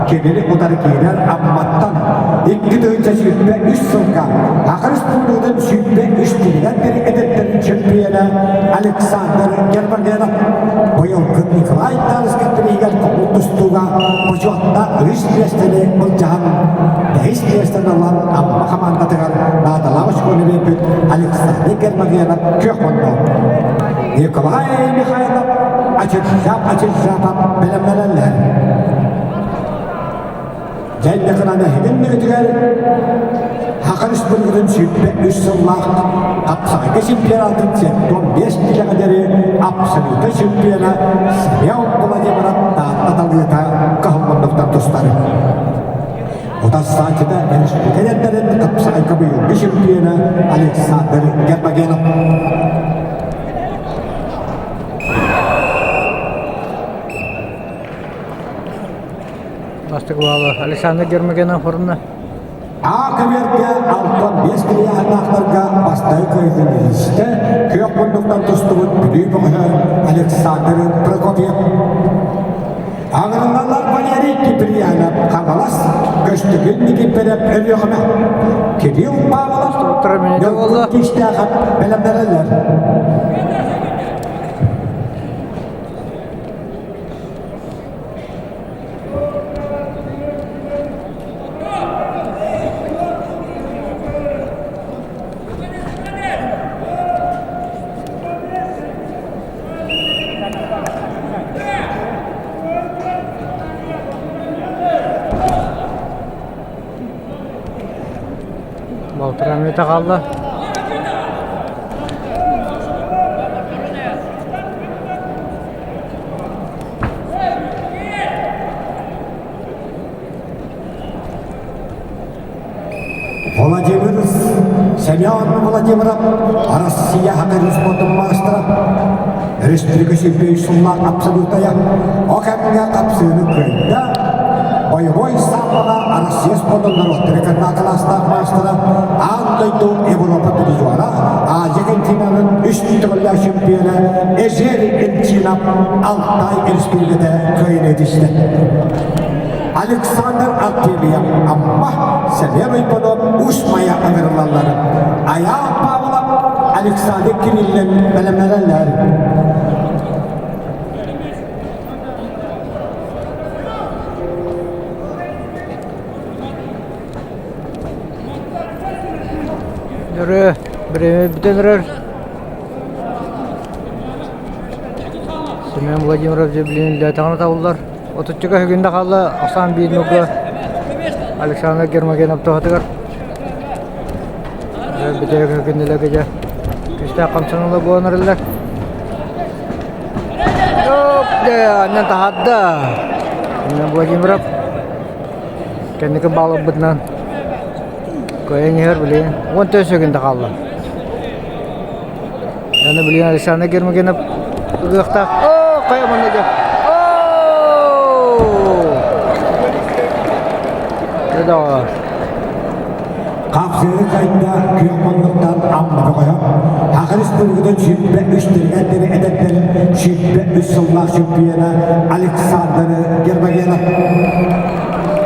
Кинини утары киирэр Амматтан 2023 сылга Саха Республикатын 23 тилигэр эдэрдэрин чемпиона Александр Гермогенов быйылгы Николай Тарскай бирииһигэр көҥүл тустууга бочуоттаах үһүс миэстэни былдьаһан бэһис миэстэни ылан Амма хамаандатыгар наадалаах очкону биэрбит Александр Гермогенов күөх мунну. Николай Михайлов Ачыржап Ачыржапов бэлэмнэнэллэр. Дьэндэхинаны эһигин мүгүтүгэр Саха Республикатын 23 сыллаах хапсаҕайга чемпионатын 75 килэҕэ диэри абсолютнай чемпиона Семен Владимиров Таатта талыыта кыһыл муннуктан тустар. Утарсааччыта республика эдэрдэрин хапсаҕайга быйылгы чемпиона Александр Гермогенов. Бастакы баалы Александр Гермогенов орунна. А көбүөргэ 65 килиэһиннээхтэргэ бастакы кыайыыны истэ күөх муннуктан тустубут Бүлүү бөҕөһө Александр Прокопьев. Аҥырыллаллар Валерий Киприянов Хаҥалас, Көстөкүүн Никифоров Өлүөхүмэ, Кирилл Павлов Ньургун Киистээхэп бэлэмнэнэллэр. Балтараа мүнүүтэ хаалла. Владимир Семен Владимиров Россия хакер спортун маастара Республика сүүрбэ сыллаах абсолютая о кэмҥэ хапсыыны кыайда боевой самбоҕа Россия спордун норуоттары кытта кылаастаах маастара аан дойду Европа призера Азия континенын үс төгүллээх чемпиона Эжер Эльчинов Алтай Республиката кыайыыны тистэ. Александр Артемьев Амма Семен Уйбанов Уус-Майа ыҥырыллаллар. Айаал Павлов Александр Кириллин бэлэмнэнэллэр. Өрө, бириэмэ бүтэн эрэр. Семен Владимиров дьэ билин үлэлээтэҕинэ табыллар. Отуччуга бүгүн да хаалла ахсаан биир нуга Александр Гермогенов туһатыгар. Бүтэһик күннэлэргэ дьэ күүстээх хамсаныылар буолан эрэллэр. Оп, дьэ, аннан таһаарда. Семен Владимиров кэнники баалырбытынан кыайан иһэр билигин 14 секунда хаалла. Аны билигин Александр Гермогенов ыгыахтаах. Оо, хайа манна дьэ. Оо! Дьэ доҕоор. Хапсыыры кайда күөх муннуктан Амма бөҕөһө Саха Республикатын 23 тилигэр эдэрдэрин 23 сыллаах чемпиона Александр Гермогенов.